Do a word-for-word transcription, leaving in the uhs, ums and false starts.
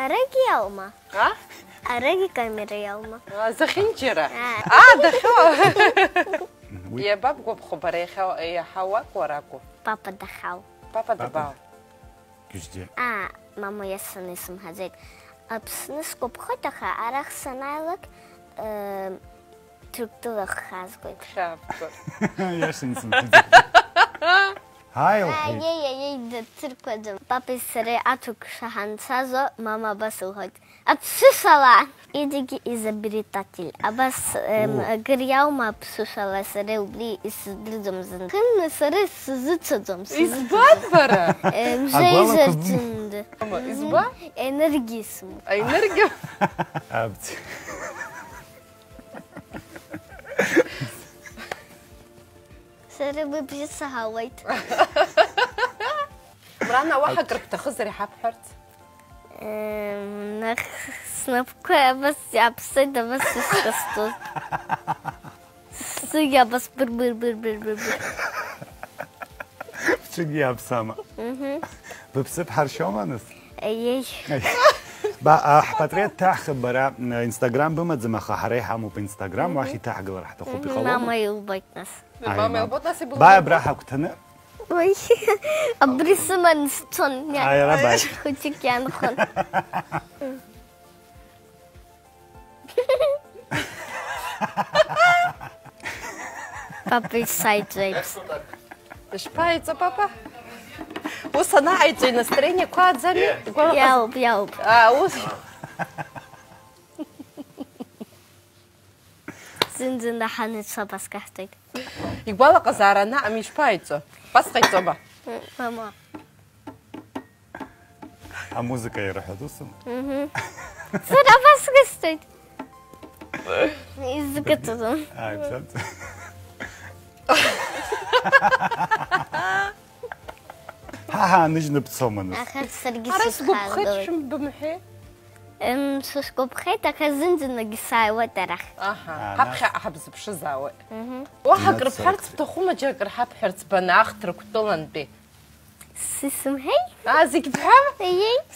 Арагьы иаума? А? Арагьы камера иаума? А, зехьынџьара? А. А, дахьо. Уи Иабабгәаԥхо бара иахьа, иаҳа уак, уара акәу? Папа дахьау. Папа Папа дабаау? Гьежьгьы. А, мама иассаны исымҳәаӡеит. Аԥсны сгәаԥхоит, аха арахь санааилак, э, Ҭырқәтәыла хазгоит. Хьаабгоит. Иашан сымҳәаӡеит. Ҳаи, лҳәеит. Аиеи, аиеи, дацыркуаӡам. Папеи сареи аҭырқәша ҳанцазо, мама абас лҳәоит, аԥсышәала! Иҵегьы изобретатель. Абас, эм, О. Акыр иаума аԥсышәала, сара убри исыздырӡом зынӡа. Хынла сара сзыцәаӡом, сзыцәаӡом. Избан бара? Эм, Агәалақәа бымоу. Жеизарӡында. Мама, избан? Енергия сымоуп. Аенергия? Аб-, Сара быбжьы саҳауеит. Мрана, уаҳа акры бҭахызар иҳабҳәарц? Эм, нах, снапқәа абас иааԥсоит, абас ишҟасҵоз. Сыгьы абас быр-быр-быр-быр-быр-быр. Бцәагьы иаԥсама? Мгм. Быԥсыԥ ҳаршьома, нас? Аиеи. Ба, а, ҳпатреҭ ҭаҳхып бара, м, Instagram бымаӡам, аха ҳара иҳамоуп Instagram, Мгм. Уахь иҭаҳгылар ҳҭахуп, Мгм. Иҟалома? Мама илбоит, нас. Ааи, Мама мам. Илбоит, нас ибылбоит. Бааи абра ҳагәҭаны. Уи, абри сыман сцон, Ааи, ара бааи. Хәыҷык ианхон. Папа исаиҵеиԥс. Ишԥаиҵо, папа? Ус анаҟаиҵо, инастроениеқәа ааӡами? Игәалаҟаз- Иауп, иауп. А, ус. Зынӡа наҳаны ицо абас каҳҵоит. Игәалаҟазаара анаҟам, ишԥаиҵо? Бас ҟаиҵома? Мама. Амузыка ирҳәатәу сымоуп. Мгм. Сара абас каҳҵоит. Изкыҵәӡом. Ааи, бзанҵ. Ҳа ҳааныжьны бцома, нас? Аха саргьы Ара сгәаԥхеит, сысхагылеит. Шәымбымҳәеи? М, сысгәаԥхеит, аха зынӡанагьы сааиуеит арахь. Аҳа, А, ҳаԥхьаҟа ҳабзыԥшызаауеит. Мгм. Уаҳа Нас акры бҳәарц саргьы. Бҭахума, џьаракыр ҳабҳәарц баны, ахҭра Кәтәылантәи? Сисымҳәеи? А, зегь бҳәама? Иеи.